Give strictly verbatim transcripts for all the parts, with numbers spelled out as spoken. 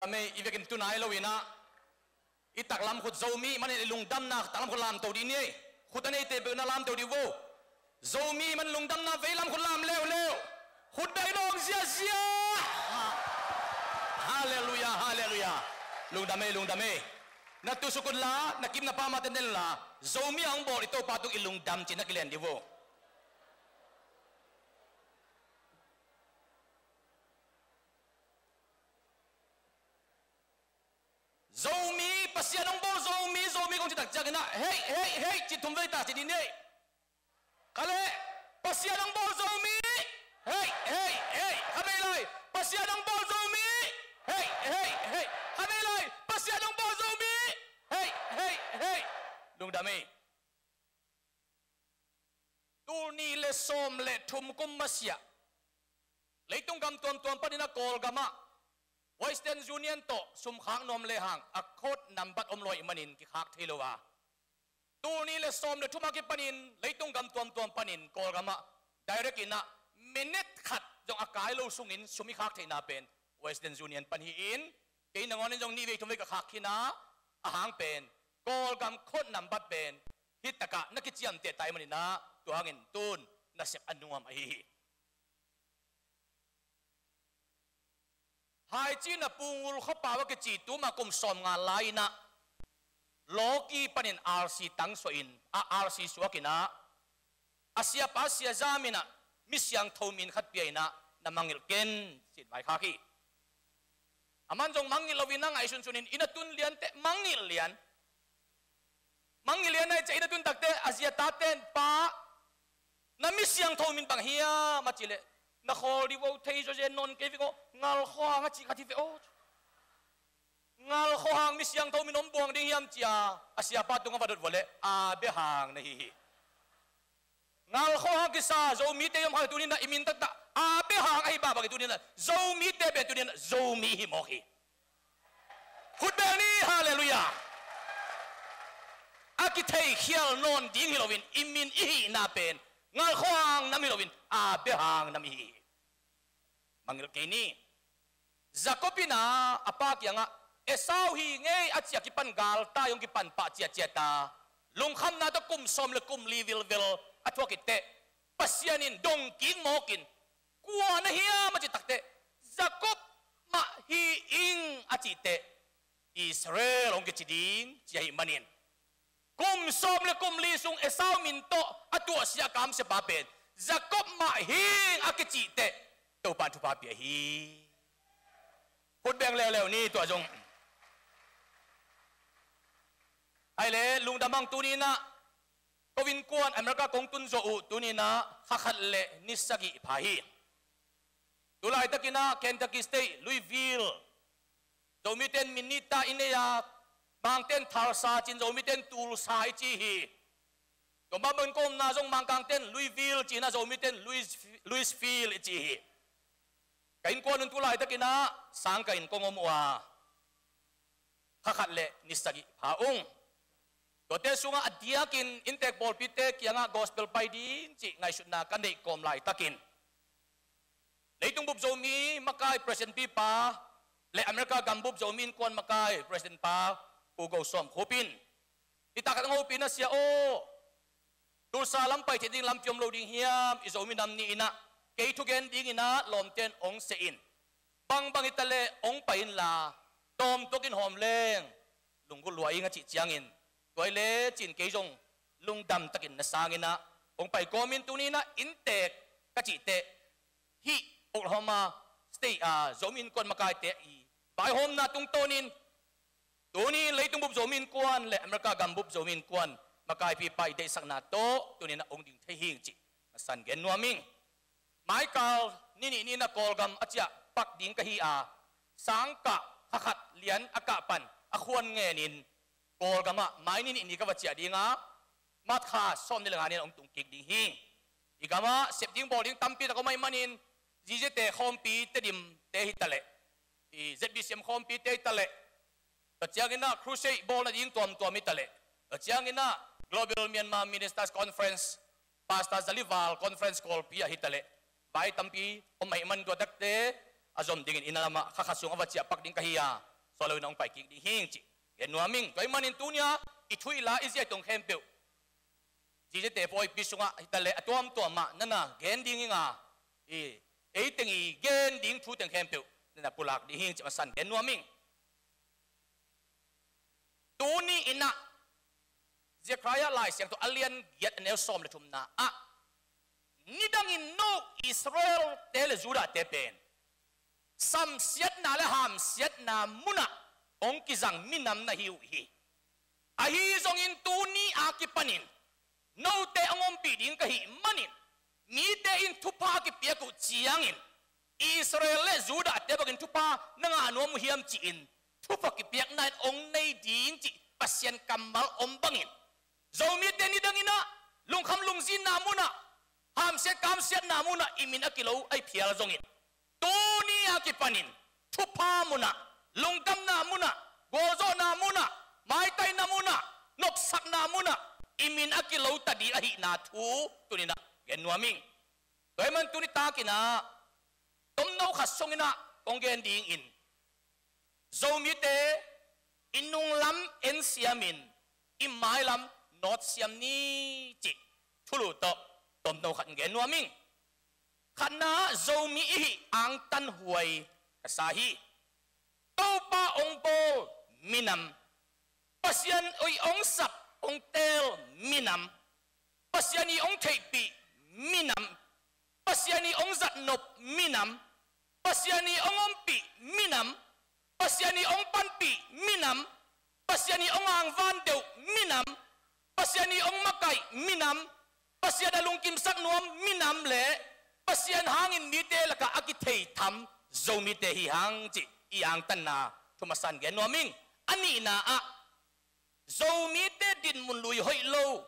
Amei i vekin tu nai lo inah, i taklam khut Zomi manin i lungdamna taklam khut lamto dih ni. Khut a neite beuh na lamto dih vo. Zomi man lungdamna veilam khut lam leuleu. Khut bek dawng ziazia. Halleluia, halleluia. Lungdam ei, lungdam ei. Na tusuk un la, na kim na pam a tenden la, Zomi a hong bawl i Topa tung i lungdam cih na kilen dih vo. Zomi, Pasian hong bawl Zomi, Zomi kong citak ciangin ah, hei, hei, hei, ci thum vei ta ci dih ni. Kale, Pasian hong bawl Zomi, hei, hei, hei, kha vei lai, Pasian hong bawl Zomi, hei, hei, hei, kha vei lai, Pasian hong bawl Zomi, hei, hei, hei. Lungdam ei. Tul nih le sawm le thum kum masiah leitung gam tuamtuam panin a Kawlgam ah Western Union tawh sum khak nuam lehang a code nambat om lo ahih manin kikhak thei lo a, tul nih le sawm le thum a kipanin leitung gam tuamtuam panin Kawlgam ah direct inah minute khat zong a kai lo sungin sum i khak theihna pen Western Union pan hi-in, kei nangawn in zong nih vei thum vei ka khak khin a, a hang pen Kawlgam code nambat pen hih takah na kiciamteh ta ahih manin ah, tua hangin tun nasep a nuam ahi hi. Haici na Pu Ngul Khuapau a kici tuma kum sawmnga lai inah Lawki panin R C tang suahin, a R C suakin ah, a siapa Sia Zam in ah mi siangtho min khat pia inah na mangngilh ken ci-in vaikhak hi. Aman zong mangngilh lo inah ngaihsunsun in, inn a tun lian teh mangngilh lian. Mangngilh lian ahih ciang inn a tun tak teh a zi a tate in, pa, na mi siangtho min bang hiam a cih leh, na khawl dih vo, thei zawzen nawn kei vek aw, Ngal Khua Hang a cih khat hi ve aw. Ngal Khua Hang mi siangtho min om buang ding hiam ci-a a siapa tungah va dot vua leh, Abraham na hi hi. Ngal Khua Hang kisa Zomite i om kha tuni-in ah i min taktak Abraham ahi bangbang hi. Tuni-in ah Zomite pen tuni-in ah Zomi hi mawk hi. Khut beng ni, halleluia. A kitheikhial nawn ding hi loin i min i hihna pen Ngal Khua Hang nam hi loin Abraham nam i hi hi. Mangngilh kei ni. Jacob in ah a pa kiangah Esau hi ngei a ci-a kipan galtai hong kipan pah ciatciat a, lungkhamna tawh kum sawm le kum li vilvel a thuak khit teh Pasian in dongkik mawkin, kua na hiam a cih tak teh, Jacob mah hi ing a cih teh Israel hong kici ding ci ahih manin, kum sawm le kum li sung Esau min tawh a tuahsia a kamsia pa pen Jacob mah hi ing a kicih teh Topa in thupha pia hi. Khut beng leuleu ni tua zong. Ahih leh lungdam hang. Tuni-in ah ko innkuan America kong tun zawh uh tuni-in ah kha khat le ni sagih pha hi. Tulaitakin ah Kentucky State, Louisville, Zomite in Minita i nei a, Mangte in Tulsa ci-in, Zomite in Tulsa i ci hi. Tua mah bangin ko omna zong Mangkangte in Louisville ci-in ah, Zomite in Louis-, Louisville i ci hi. Ka innkuan un tulaitakin ah Sangkah in kong om uh a, kha khat le ni sagih pha ung. Tuate sungah a diakin inntek pawlpite kiangah gospel pai ding cih ngaihsutna ka neih kawm laitakin, Leitung bup Zomi makai President pipa le America gam bup Zomi Innkuan makai President pa Pu Go Sawm Khup in, nitak khat hong hopih in ah, Sia aw, Tulsa lam pai theih ding lampi om lo ding hiam? I Zomi nam ni-in ah kei thugen dingin ah lawmte in hong seh in, bangbang hi taleh hong pai inla, tawmtuakin hawm leng lunggulh lua ing a cih ciangin, tua hi leh ci-in kei zong lungdam takin na sangin ah hong pai kawmin, tuni-in ah inntek ka cih teh hih Oklahoma State a Zomi Innkuan makaite i vaihawmna tungtawnin tuni-in leitung bup Zomi Innkuan le America gam bup Zomi Innkuan makaipipa i deihsakna tawh tuni-in ah hong ding thei hi ing cih masa-in gen nuam ing. Maikal ni nih ni-in ah Kawlgam a ciah pak ding ka hi a, Sangkah kha khat lian a kah pan a khuan ngenin Kawlgam ah mai ni nih ni ka va ciah ding a, March kha sawmnih le nga ni-in hong tung kik ding hi. I gam ah sep ding bawl ding tampi tak om ahih manin, ZBC te khawmpi, Tedim te hi taleh, i ZBCM khawmpi te hi taleh, tua ciangin ah crusade bawl nading tuamtuam hi taleh, tua ciangin ah Global Myanmar Ministers Conference, Pastor Zalival Conference Kawlpi ah hi taleh, vai tampi om ahih man tua takte a zom dingin inn lam ah kha khat sung a va ciah pak ding ka hi a, Tua lo-in hong pai kik ding hing cih gen nuam ing. Tua ahih manin tuni-a i thu i la i zia tawh khempeuh, Zizite pawipi sungah hi ta leh a tuamtuam ah na na gen ding ing a, i, ei teng i gen ding thu teng khempeuh na na pulak ding hing cih masa-in gen nuam ing. Tuni in ah Zechariah Lai Siangtho a lian giat a neu sawm le thumna ah, nidangin no Israel-te le Judah-te pen samsiatna le hamsiatna munah hong kizang minam na hi uh hi. Ahi zongin tuni a kipanin note hong ompih ding ka hih manin, mite in thupha a kipiak uh ciangin Israel le Judah-te bangin thupha na ngah nuam uh hiam ci-in thupha kipiakna in hong nei ding cih Pasian kammal om bangin, Zomite nidangin ah lungkham lungzinna munah, hamsiat kamsiatna munah i min a kilo ahi phial zongin, tuni a kipanin thupha munah, lungdamna munah, gualzawhna munah, maitaina munah, nopsakna munah i min a kilo ta ding ahihna thu tuni-in ah gen nuam ing. Tua ahih manin tuni takin ah tomno khat sungin ah kong gen dingin, Zomite i nunglam en siamin i mailam nawt siam ni cih thulu tawh tomno khat gen nuam ing. Khatna, Zomi i hih angtanhuai ka sa hi. Topa hong bawl minam, Pasian i hong sap hong teel minam, Pasian i hong theihpih minam, Pasian i hong zatnop minam, Pasian i hong ompih minam, Pasian i hong panpih minam, Pasian i hong angvan deuh minam, Pasian i hong makaih minam, Pasian a lungkimsak nuam minam le Pasian hangin mite lakah a kithei tham Zomite hi hang cih i angtanna thu masa-in gen nuam ing. A nihna ah, Zomite dinmun lui hoih lo.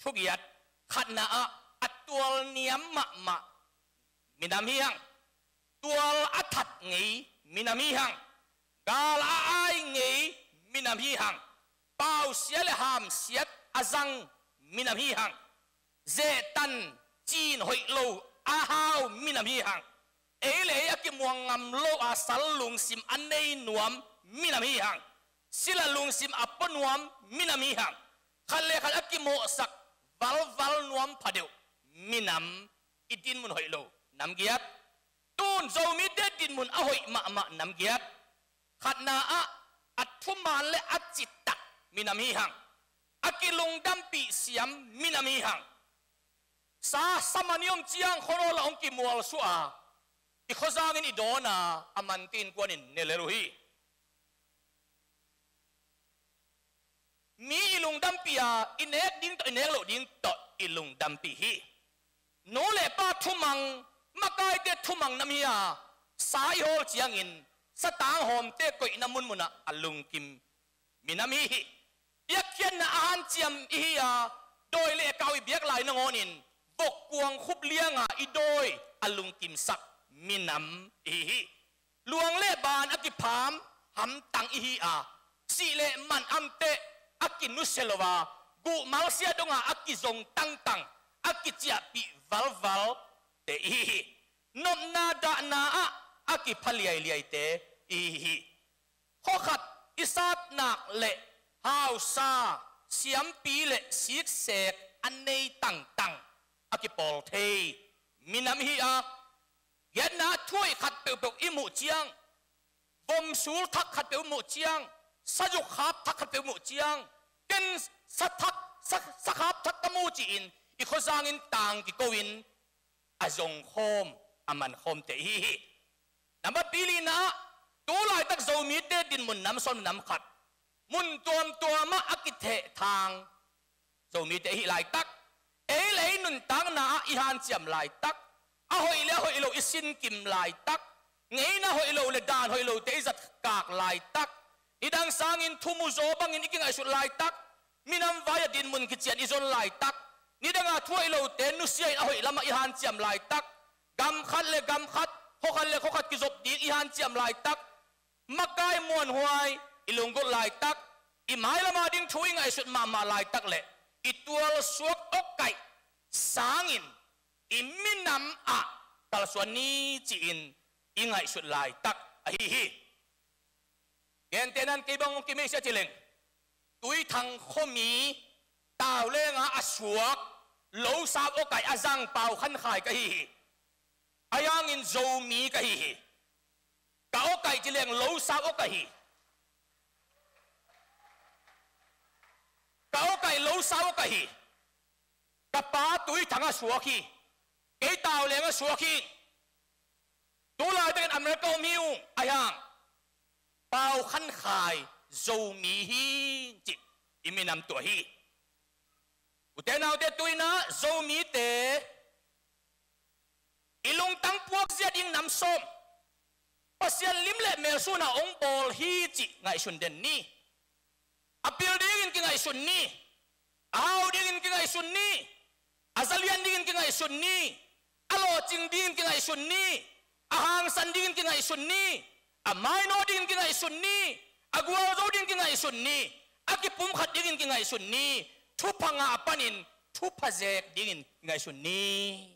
Thugiat, khatna ah a tual niam mahmah minam hi hang. Tual a that ngei minam hi hang. Gal a ai ngei minam hi hang. Pausia le hamsiat a zang minam hi hang. Zehtan cin hoih lo a hau minam hi hang. Ei le ei a kimuang ngam lo a sal lungsim a nei nuam minam hi hang. Sila lungsim a pua nuam minam hi hang. Khat le khat a kimawhsak valval nuam phadeuh minam, i dinmun hoih lo. Nam giat. Tun Zomite dinmun a hoih mahmah nam giat. Khatna ah a thuman le a citak minam hi hang. A kilungdampih siam minam hi hang. Sa saman i om ciang khuanawl ah hong kimualsuah a, i khuazangin i dawn a, a manti innkuanin ne lel uh hi. Mi i lungdampih a, i nek ding tawh i nek loh ding tawh i lungdampih hi. Nu le pa thumang, makaite thumang nam hi a, sa i hawl ciangin satang hawmte koihna munmunah a lungkim minam i hi hi. Biakpiakna a hanciam i hi a, dawi le kau i biak lai nangawnin vokkuang khup lianga i dawi a lungkimsak minam i hi hi. Luang le ban a kipham hamtang i hi a, sih le man amteh a kinusia lo a, guhmal sia donga a kizong tangtang, a kiciahpih valvalte i hi hi. Nopna dahna ah a kipha liailiaite i hi hi. Khuakhat i satnak le hausa, siampi le siksek a nei tangtang a kipawl thei minam i hi a, giatna ah thuhoih khat peuhpeuh i muh ciang, vomsul thak khat peuh i muh ciang, sazuk khap thak khat peuh i muh ciang, ken sa thak, sa, sa khap thak ka mu ci-in i khuazangin tang kiko-in a zongkhawm, a mankhawmte i hi hi. Nambat pi lina ah, tu laitak Zomite dinmun nam sawm nam khat, mun tuamtuamah a kithehthang Zomite i hih laitak, ei le ei nuntakna ah i hanciam laitak, a hoih le a hoih lo i sinkim laitak, ngeina hoih lo le dan hoih lote i zatkak laitak, nidang sangin thu muzaw bangin i kingaihsut laitak, minam vai-ah dinmun kician i zon laitak, nidanga thu hoih lote nusia-in a hoih lamah i hanciam laitak, gam khat le gam khat, khua khat le khua khat kizop ding i hanciam laitak, makai muanhuai i lunggulh laitak, i mailama ding thu i ngaihsut mahmah laitak le i tualsuak awkaih sangin i minam ah kalsuan ni ci-in i ngaihsut laitak ahi hi. Gentehna-in kei bang hong kimeisi a ci leng, Tuithang khuami tau lenga a suak Lo Sau Awkaih a zang Pau Khan Khai ka hi hi. Ahi hangin Zomi ka hi hi. Ka Awkaih ci leng Lo Sau Awkaih hi. Ka Awkaih Lo Sau Awkaih hi. Ka pa Tuithang a suak hi. Kei tau leng a suak hi. Tu laitakin America om hi ung, ahi hang Pau Khan Khai Zomi hi, cih i minam tua hi. Ute naute, tu-in ah Zomite i lungtang puakzia ding nam sawm Pasian lim le mel sun a hong bawl hi cih ngaihsun den ni. A pil dingin kingaihsun ni. A hau dingin kingaihsun ni. A zalian dingin kingaihsun ni. A lawhcing dingin kingaihsun ni. A hangsan dingin kingaihsun ni. A mainawt dingin kingaihsun ni. A gualzo dingin kingaihsun ni. A kipumkhat dingin kingaihsun ni. Thupha ngah panin thupha zek dingin kingaihsun ni.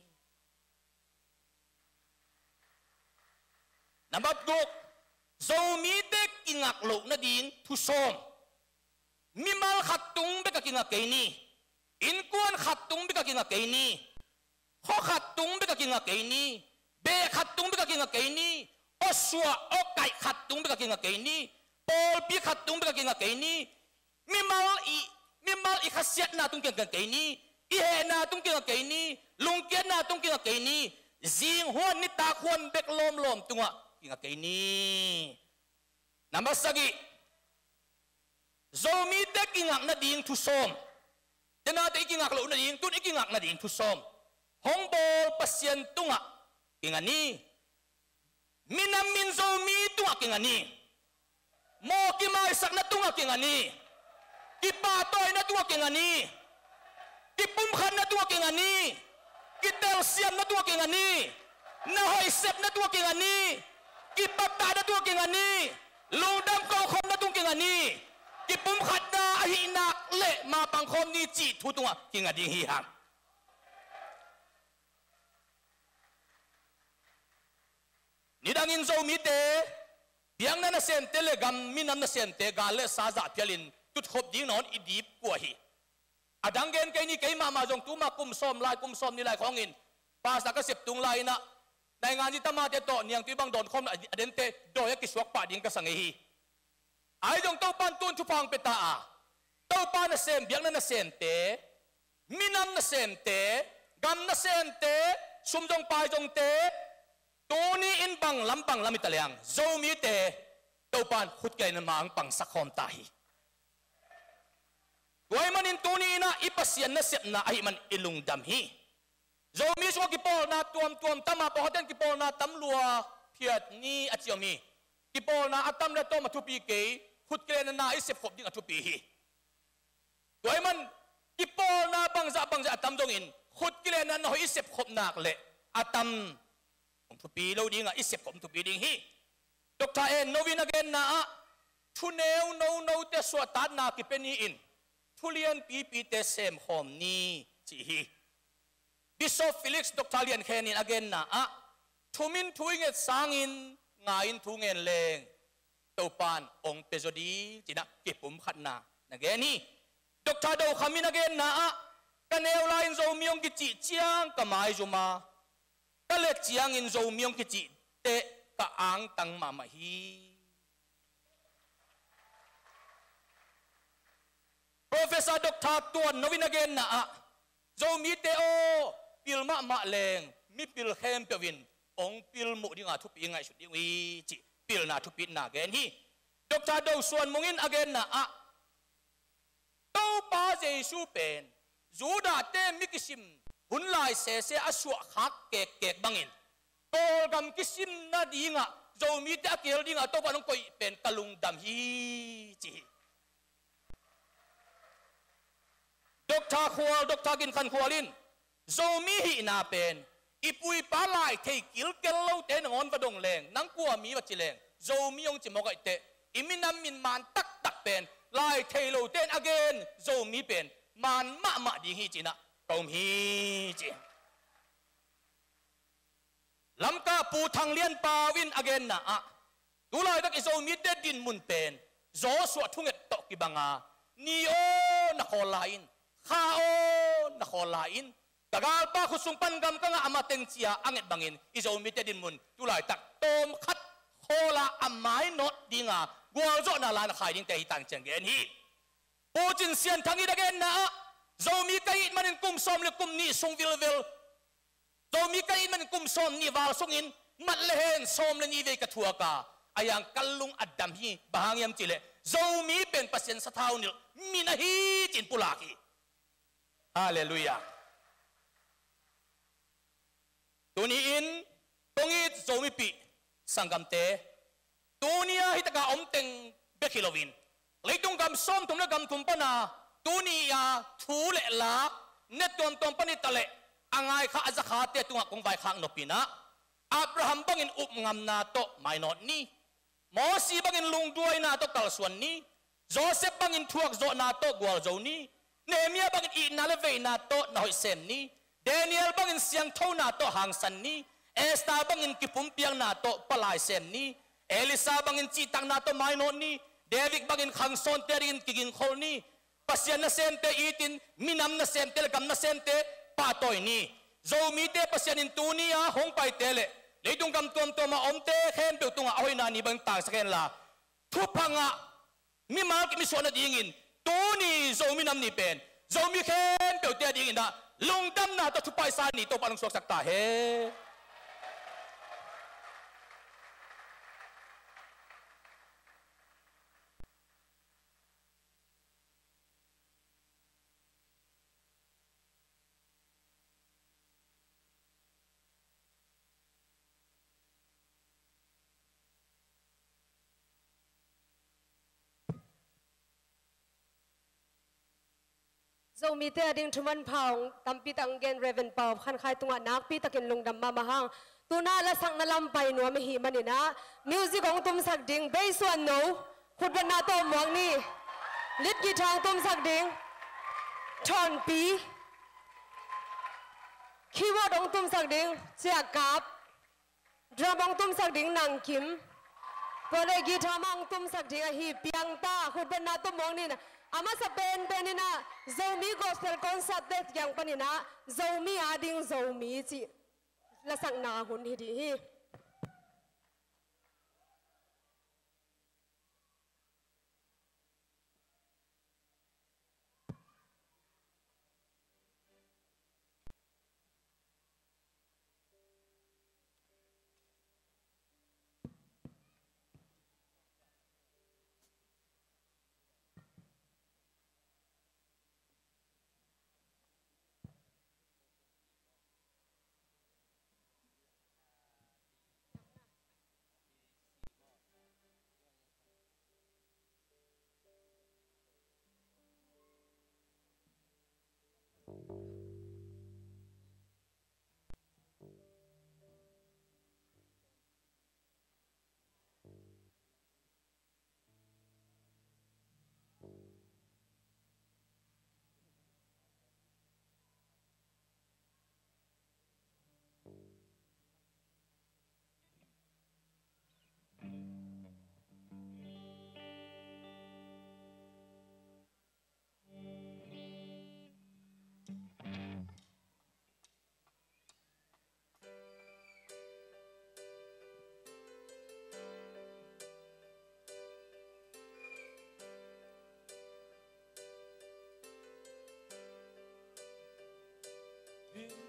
Nambat guk, Zomite kingak loh nading thu sawm. Mimal khat tung bek a kingak kei ni. Innkuan khat tung bek a kingak kei ni. Khua khat tung bek a kingak kei ni. Beh khat tung bek a kingak kei ni. Awsuah awkaih khat tung bek a kingak kei ni. Pawlpi khat tung bek a kingak kei ni. Mimal i, mimal i khasiatna tung kingak kei ni. I hehna tung kingak kei ni. Lungkiatna tung kingak kei ni. Zinghuan nitak huan bek lawmlawm tungah kingak kei ni. Nambat sagih, Zomite kingak nading thu sawm. Tenate i kingak loh nading, tun i kingak nading thu sawm. Hong bawl Pasian tungah kingak ni. Minam min Zomi tungah kingak ni. Mawh kimaisakna tungah kingak ni. Kipahtawina tungah kingak ni. Kipumkhatna tungah kingak ni. Kitelsiamna tungah kingak ni. Na hoih sepna tungah kingak ni. Kipatahna tungah kingak ni. Lungdam kawkhawmna tungah kingak ni. Kipumkhatna ahih nak leh mapang khawm ni cih thu tungah kingak ding hi hang. Nidangin Zomite biakna nasemte le gam minam nasemte gal le sa zahphialin tutkhop ding nawn i dip kua hi. A dang gen kei ni, kei mahmah zong tuma kum sawm lai, kum sawm ni lai khawngin pastor ka sep tung lai-inah naingan zi tamate tawh niangtui bang dawnkhawm a dente dawi a kisuak pah ding ka sa ngei hi. Ahi zong Topan tun thupha hong pia ta a, Topa nasem, biakna nasemte, minam nasemte, gam nasemte, sum zong pai zongte, tuni in bang lam bang lam hi ta liang Zomite Topan khut kilaina mah hong pangsak khawm ta hi. Tua ahih manin tuni inah i Pasian nasepna ahih man i lungdam hi. Zomi sungah kipawlna tuamtuam tam a, pawlkhatte in kipawlna tam lua phiat ni a ci om hi. Kipawlna a tam le a tawm a thupi kei, khut kilaina na i sepkhop ding a thupi hi. Tua ahih man kipawlna bangzah bangzah a tam dongin khut kilaina na hoih i sepkhop nak leh a tam hong thupi lo dingah i sepkhop hong thupi ding hi. Doctor En Novi in a genna ah thu neu nonote suahtakna kipia ni-in thu lianpipite semkhawm ni ci hi. Bishop Felix Doctor Lian Khen in a genna ah thumin thu i nget sangin ngai-in thu ngen leng Topan hong pia zaw ding cinah kipumkhatna na gen hi. Doctor Do Kham in a genna ah ka neu lai-in Zomi hong kicih ciang ka maizum a, ka let ciangin Zomi hong kicih teh ka angtang mahmah hi. Professor Doctor Tuan No in a genna ah Zomite aw, pil mahmah leng mipil khempeuh in hong pil muh dinga thupi ngaihsut ding uh hi cih pilna thupitna gen hi. Doctor Do Suan Mung in a genna ah Topa Jesu pen Judahte mi kisim hun lai sese a suahkhak kekkek bangin Kawlgam kisimna dingah Zomite a kihel dingah Topa in hong koih pen ka lungdam hi ci hi. Doctor Khual, Doctor Gin Khan Khual in Zomi hihna pen i pu i pa lai thei kilkel lote nangawn va dong leng, nang kua mi va ci leng Zomi hong ci mawk ahih teh, i minam min man taktak pen lai thei lote in a gen Zomi pen man mahmah ding hi cinah ka um hi ci. Lamka Pu Thang Lian Pau in a genna ah tu laitak i Zomite dinmun pen Joshua thunget tawh kibanga, ni aw na khawl lai in, kha aw na khawl lai in, ka galpa khut sung pan gam ka ngah a mateng ci-a a nget bangin i Zomite dinmun tulaitak tawmkhat khawla a mainawt dinga gualzawhna la na khai dingte hi tang ciang gen hi. Pu Cin Sian Thang i da genna ah Zomi ka it manin kum sawm le kum nih sung vilvel, Zomi ka it manin kum sawm nih val sungin mat le hen sawm le nih vei ka thuak a, a yang ka lung a dam hi. Bang hang hiam cihleh Zomi pen Pasian sathau nilh min ahi ci-in pulak hi. Halleluiah. Tuni-in kong it Zomipih sanggamte, tuni-a hitaka om teng bek hi loin leitung gam sawmthum le gam thum pana tuni-a thu le la ne tuamtuam pan i ta leh a ngai kha a za khate tungah kong vaikhak nop in ah, Abraham bangin upngamna tawh mainawt ni. Mosi bangin lungduaina tawh kalsuan ni. Joseph bangin thuakzawhna tawh gualzo ni. Nehemiah bangin itna le veina tawh na hoih sem ni. Daniel bangin siangthona tawh hangsan ni. Esther bangin kipumpiakna tawh palai sem ni. Elisha bangin cihtakna tawh mainawt ni. David bangin khangsawnte dingin kigingkhol ni. Pasian nasemte itin, minam nasemte le gam nasemte pahtawi ni. Zomite Pasian in tuni-a hong paite le leitung gam tuamtuama omte khempeuh tungah a hoihna ni bangin tangsak henla, thupha ngah mimal kim i suah nadingin tuni Zomi Nam Ni pen Zomi khempeuhte adingin ah lungdamna tawh thupha i sa ni Topa in hong suaksak ta hen. Zomite ading thu manpha tampi tak hong gen Reverend Pau Khan Khai tungah nakpi takin lungdam mahmah hang. Tu-in ah lasakna lam pai nuam ahih manin ah music hong tumsak ding, bass one no, khutbetna tawh muak ni. Lead guitar hong tumsak ding, Thonpi. Keyboard hong tumsak ding, Cia Kap. Drum hong tumsak ding, Nang Kim. Tua leh guitar mah hong tumsak ding ahi, Piang Ta. Khutbetna tawh muak ni. A masa penpen in ah Zomi Gospel Concert te kiang panin ah Zomi ading Zomi cih lasakna hun hi ding hi.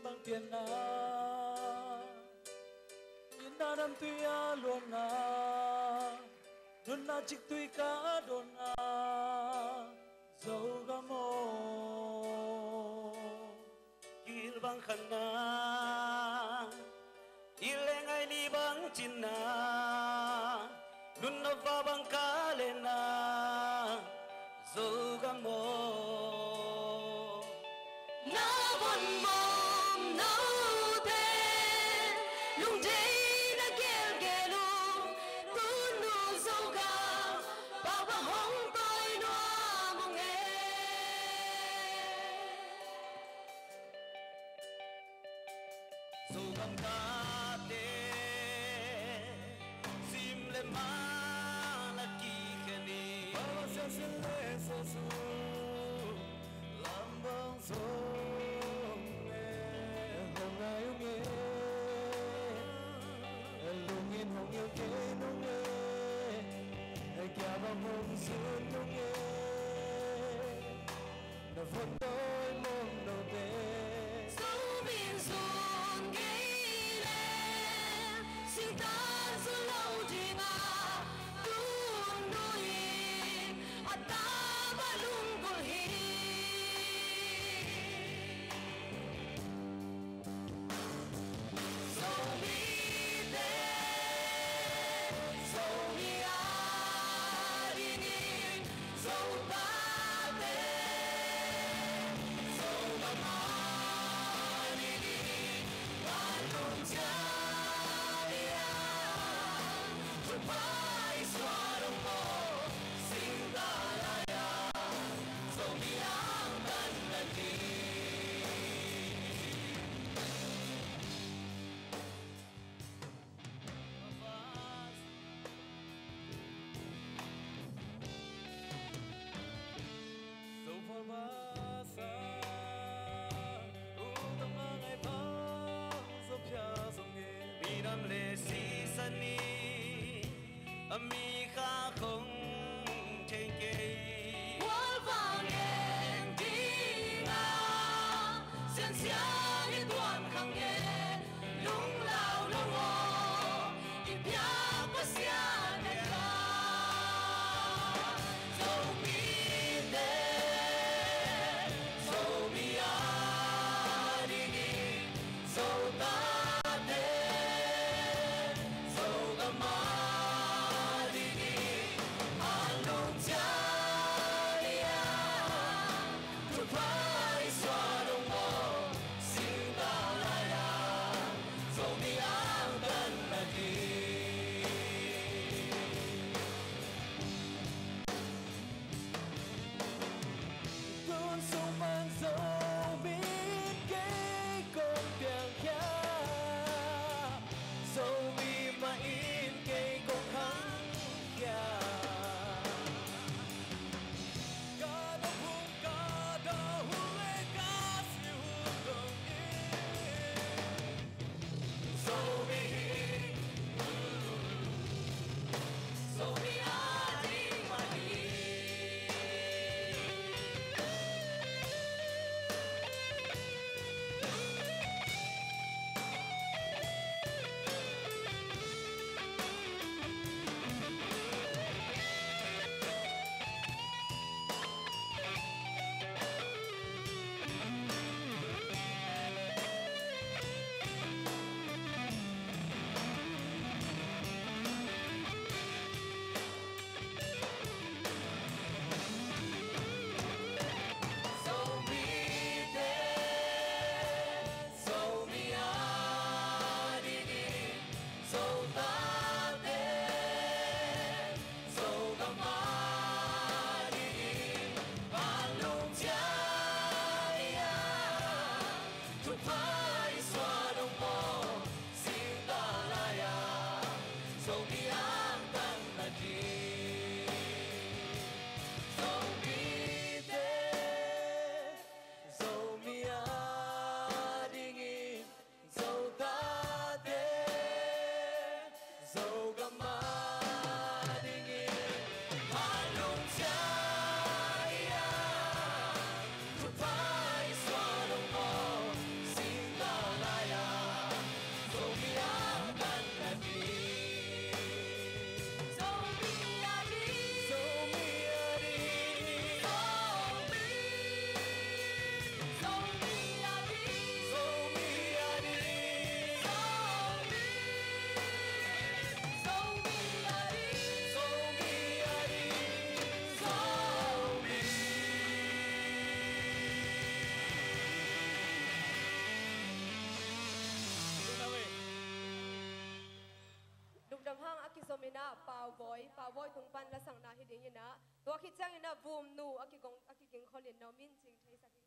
Bang pianna, ina nam tui a luanna, nunna ciktui ka donna, Zogam aw. Gil bang khanna, i leng ai ni bang cinna, nun nop va bang ka lena, Zogam aw. Na von bom note, lungdei na gelgel uh, tunu Zogam, pau bang hong toi nuam ung e. Zogam tate, sim le man a kikhen hi. Lamdang zong e, hong ngai ung e, lungin hong hilh kei nung e, kia bang hong zun nung e, na von dawi mong note. Zomi in zun kei leh singtang zun lo ding a, tun nu in a tapa lunggulh hi. Zomite, Zomi adingin, Zotate, Zogam adingin, vantung ciang lian, thupha i suah dong maw, singtang lai-a Zomi angtan nading. Zophal basa, u tamang ai pha, Zophia zong e, minam le sisan ni, a mi kha khong thei kei. Gualvang en ding a, siansian i tuan khang e, lunglau lo aw, i biak Pasian e ka. Zomite, Zomi adingin, Zotate, Zogam adingin, vantung ciang lian, thupha i suah dong maw, singtang lai-a Zomi angtan nading. Tun sung pan Zomi in kei kong piangkhia, Zomi mah in kei kong khangkhia. Ka dawh hun, ka dawh hun le ka si hun dong in, Zomi hi, Zomi ading mah hi. Zomite, Zomi adingin, Zotate, Zogam adingin, vantung ciang lian, thupha i suah dong maw, singtang lai-a Zomi angtan nading. Zomite, Zomi adingin, Zotate, Zogam adingin, vantung ciang lian, thupha i suah dong maw, singtang lai-a Zomi angtan nading. Zomi ading, Zomi ading, Zomi. Lungdam hang. A kizom in ah Pau Bawi, Pau Bawi tung pan lasakna hi ding in ah, tua khit ciangin ah Vumnu a kigong, a kigingkhol in na om in cing theisak hi.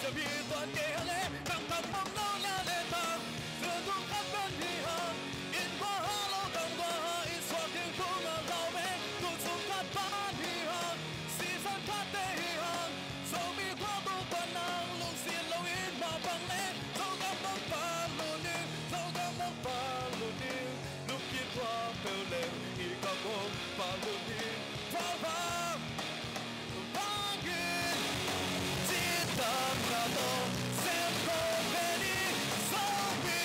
Siam hi tuan kei hang e, nang kam mong no na le tang. Zul tung khat pen hi hang, inn gua ha lo tang gua ha, inn suak ding tung a lau meng, tung sung khat pan hi hang, season khat te hi hang. Zomi khua tung pan nang lungsit lo in mah bang le, Zogam mong pa lun in, Zogam mong pa lun in, lungkhin tua peuh leng i gam mong pa lun in, pa pa. Bangin cihtakna tawh semkhawm pen i Zomi.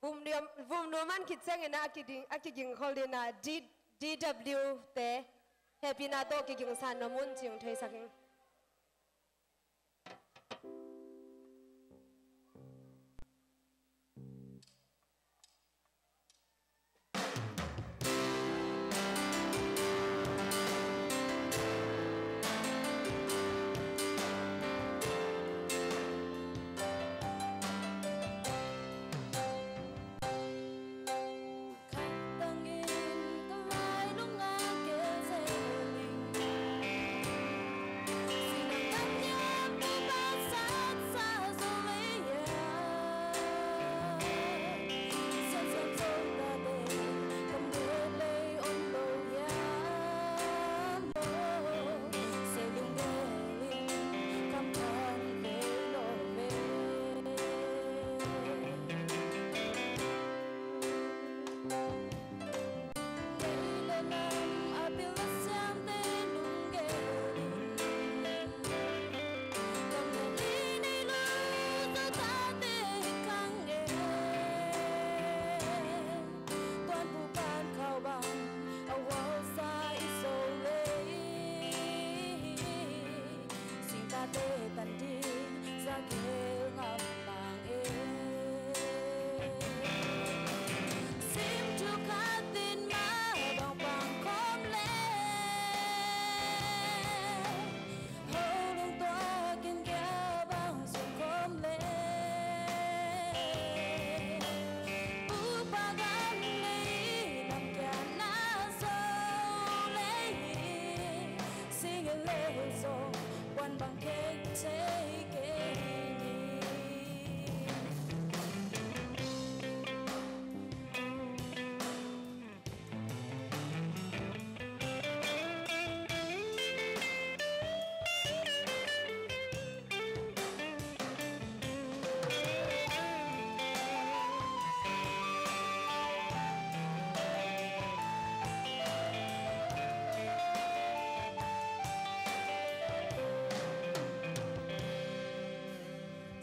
Vum nuam, vum nuam an khit ciangin a kiging, a kiging khol ding a D, D W te hehpihna tawh kigingsa nuam un ci-in theisak ing.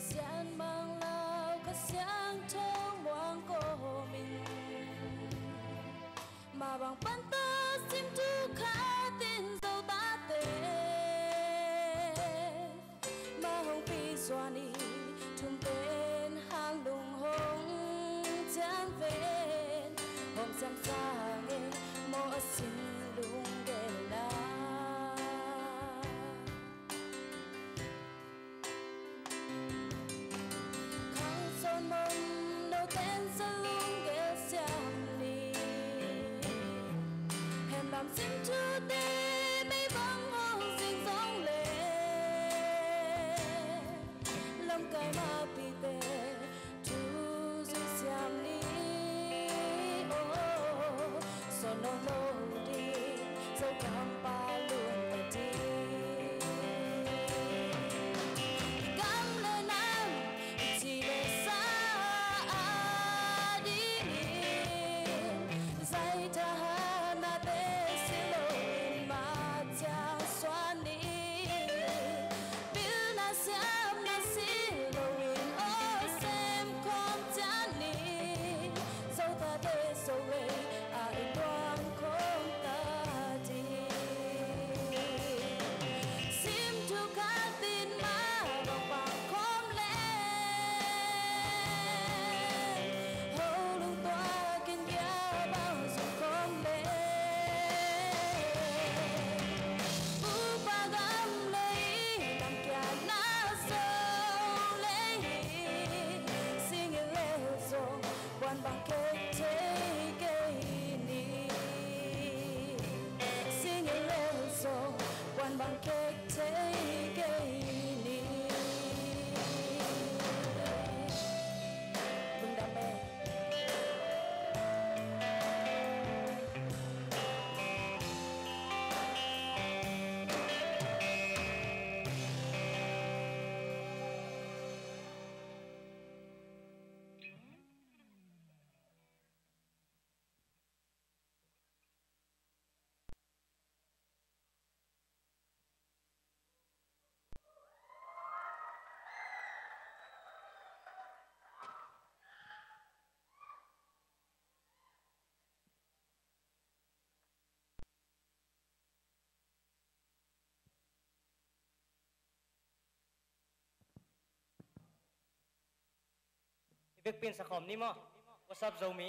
Sian Mang Lau Kha Siangtho muang kawmin, mah bang pan tawh sim thu khatin Zo tate mah hong pi suan hi. Thum pen han lung hong cian ven, hong siam sang e maw a sin lunggelna. Nong lo ding, Zokam pa lum ta ding. Gam le nam, ci le sa a dingin, zai thahatnate si loin mah ciang suan ni. Pilna siamna si loin aw sem khawm ciat ni. Zo tate zo lei a i tuam khawm ta ding. Sim thu khat in mah bang pang khawm leng, ho lungtuak in kia bang zong khawm leng. Pupa gam lei lamkiatna zo lei hi. Sing in le zong buan bang kek thei kei ni. Sing in le zong buan bang kek thei kei ni. Lungdam e. I vekpi in sa khawm ni maw? What's up, Zomi?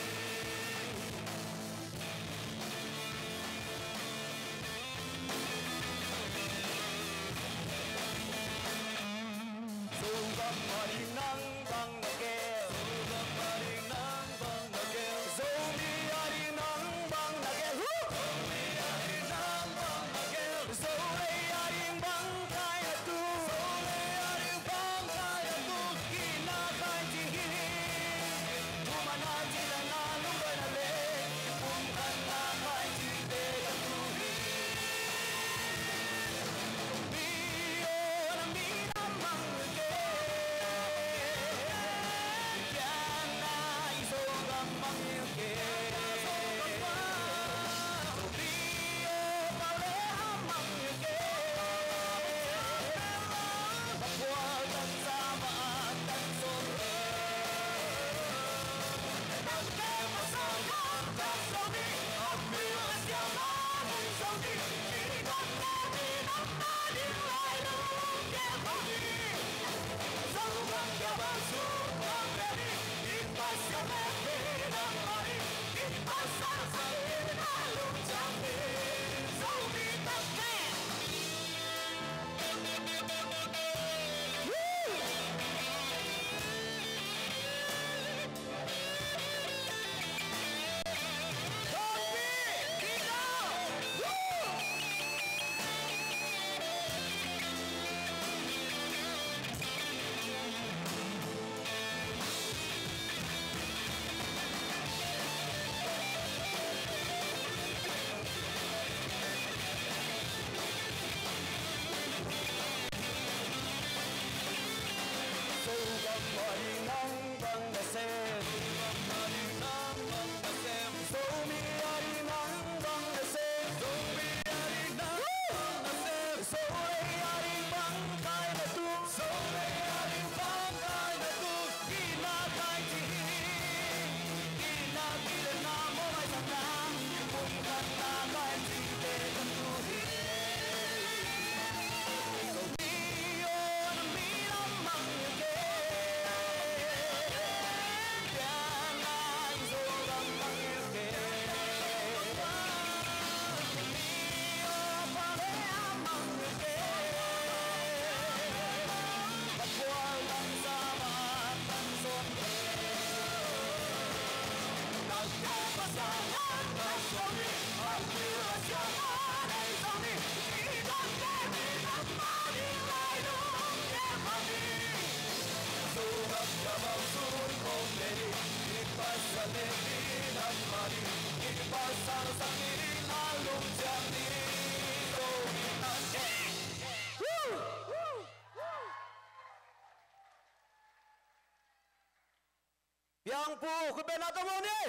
Pu, khut beng na tawm ni.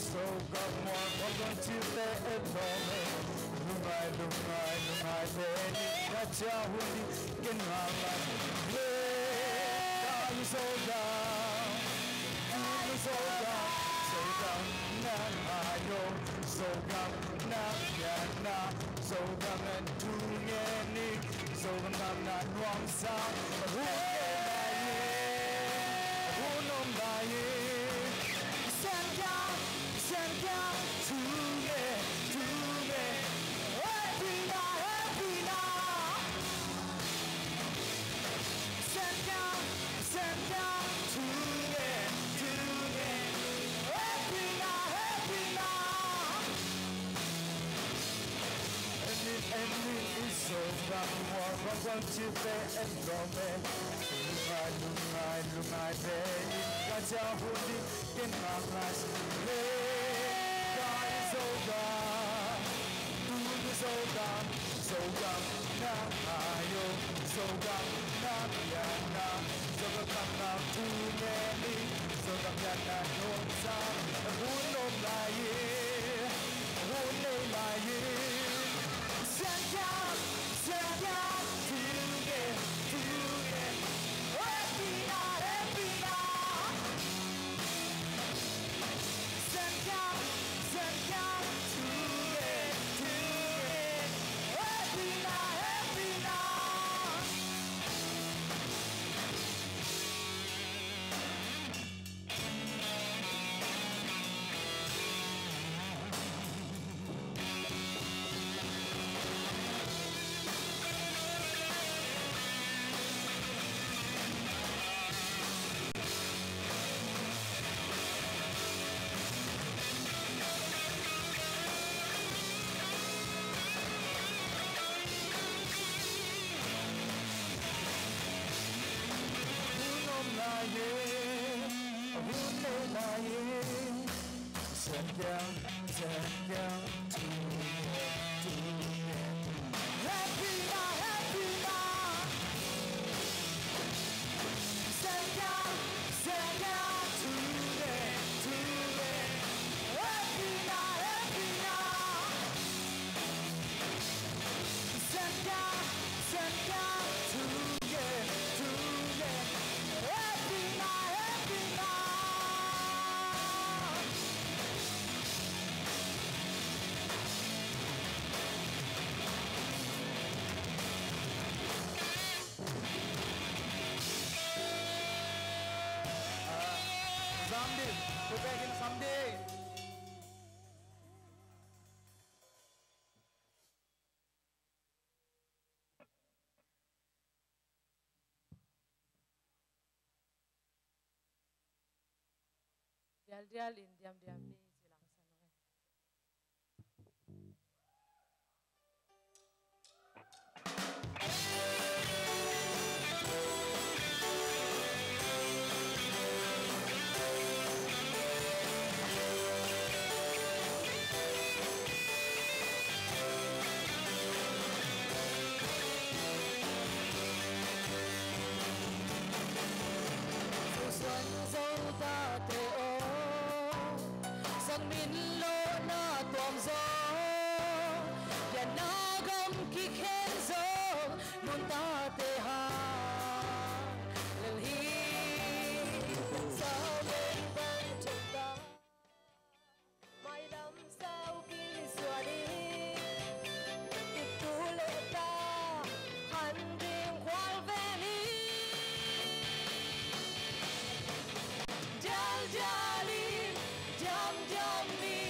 Zogam mual kong zong cilte e lawm e. Lungngai, lungngai, lungngai pen in na ciah hun ding ken ngak lai. Le, kai Zogam, kai Zogam, Zogam na ngai o, Zogam na pianna, Zogam na tu ngen ni, Zogam na nuamsa, hun nei lai in, hun om lai in. Siankiang, Siankiang, tu ngen, tu ngen, happy na, happy na. Siankiang, Siankiang, tu ngen, tu ngen, happy na, happy na. En in, en in, i Zogam mual kong zong cilte e lawm e. Lungngai, lungngai, lungngai pen in ka ciah hun ding ken ngak lai. Le, kai Zogam, tu Zogam, Zogam na ngai o, Zogam na pianna, Zogam na tu ngen ni, Zogam pianna nuamsa, hun om lai in, hun nei lai in. Siankiang, Siankiang, tu ngen, tu ngen, happy na, happy na. Siankiang, Siankiang, tu ngen, tu ngen, happy na, happy na. Hun om lai in, hun nei lai in. Siankiang, Siankiang, tu ngen, tu ngen, happy na, happy na. Siankiang, Siankiang, tu ngen, tu ngen, happy na, happy na. Siankiang, Siankiang, tu ngen, tu ngen, happy na, happy na. Sam ding, khut beng in sam ding. Dialdial in diamdiam ni ci lak sa nung e. Zosuan Zotate aw, zang min lawhna tuam zaw, pianna gam kikhen zaw, nuntakte hang lel hi. Sau beng bang thuk ta. Mailam sau kim suan in, kip tu le ta, han ding khual ven in. Dialdial in, diamdiam ni,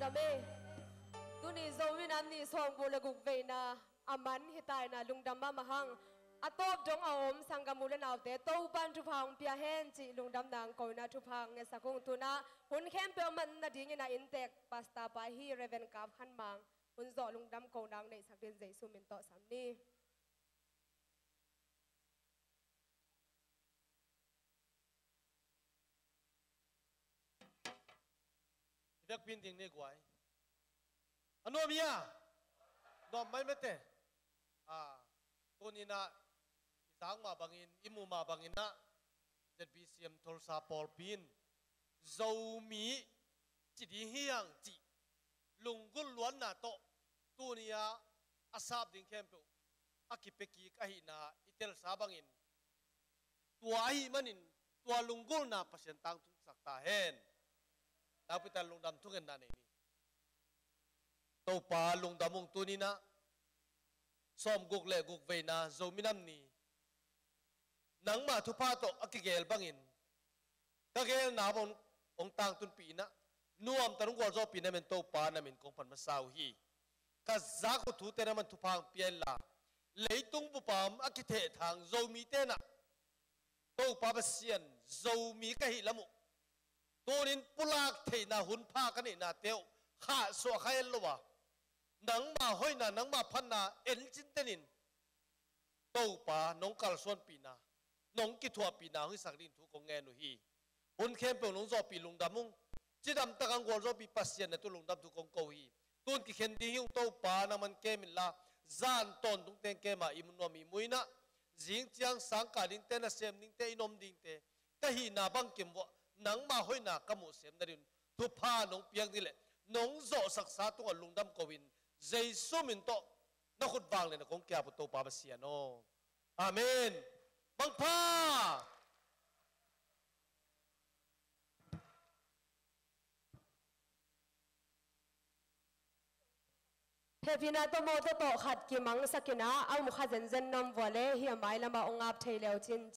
Amen. Tuni Zomi Nam Ni sawmguk le guk veina a man hi ta in ah lungdam mahmah hang. A tawp dong a om sanggam u le naute Topan thupha hong pia hen cih lungdamna hong ko in ah thupha hong ngetsak ung. Tu in ah hun khempeuh a man nadingin ah inntek pastor pa hi Reverend Kap Khan Mang hun zawh lungdam kona hong neihsak dingin Jesu min tawh sam ni. I vekpi in ding ni guai. A nuam hi a? Nuam mai mete. A, tuni in ah i zak mah bangin, i mu mah bangin ah Z B C M Tulsa pawlpi in Zomi ci ding hi hang cih lunggulh luatna tawh tuni a a sap ding khempeuh a kipia kik ahihna i telsa bangin, tua ahih manin tua lunggulhna Pasian tangtungsak ta hen. Nakpi takin lungdam thungetna nei ni. Topa lungdam ung. Tuni in ah sawmguk le guk veina Zomi Nam Ni nangmah thupha tawh a kigel bangin ka gelna hong, hong tangtunpih in ah nuamtak hong gualzawhpih na min Topa na min kong phat masa uh hi. Ka zak uh thute na min thupha hong pia inla, leitung bup a om a kithehthang Zomite in ah Topa Pasian, Zomi ka hih lam uh tunin pulak theihna hun pha ka neihnate uh khahsuah kha het lo a, nangmah hoihna, nangmah phatna en cintenin Topa nong kalsuanpihna, nong kithuahpihna hong hisak ding thu kong ngen uh hi. Hun khempeuh nong zawhpih lungdam ung. Cidamtak hong gualzawhpih Pasian na tungah lungdam thu kong ko hi. Tun kikhen ding hi ung Topa, nangman kem inla, zan tawntung teng kem a, ihmu nuam ihmu in ah, zing ciang sang kah dingte, nasem dingte, i nom dingte, ka hihna bangkim vuah nangmah hoihna ka muh sem nading thupha nong piak ding le nong zawhsaksa tungah lungdam ko in, Jesu min tawh na khut vangliatna kong kiap uh Topa Pasian aw. Amen. Mangpha. Hehpihna tawh mawtaw tawh khat kimangsak in ah, a um kha zenzen na om vua leh hih a mailam ah hong ap thei le uh cin,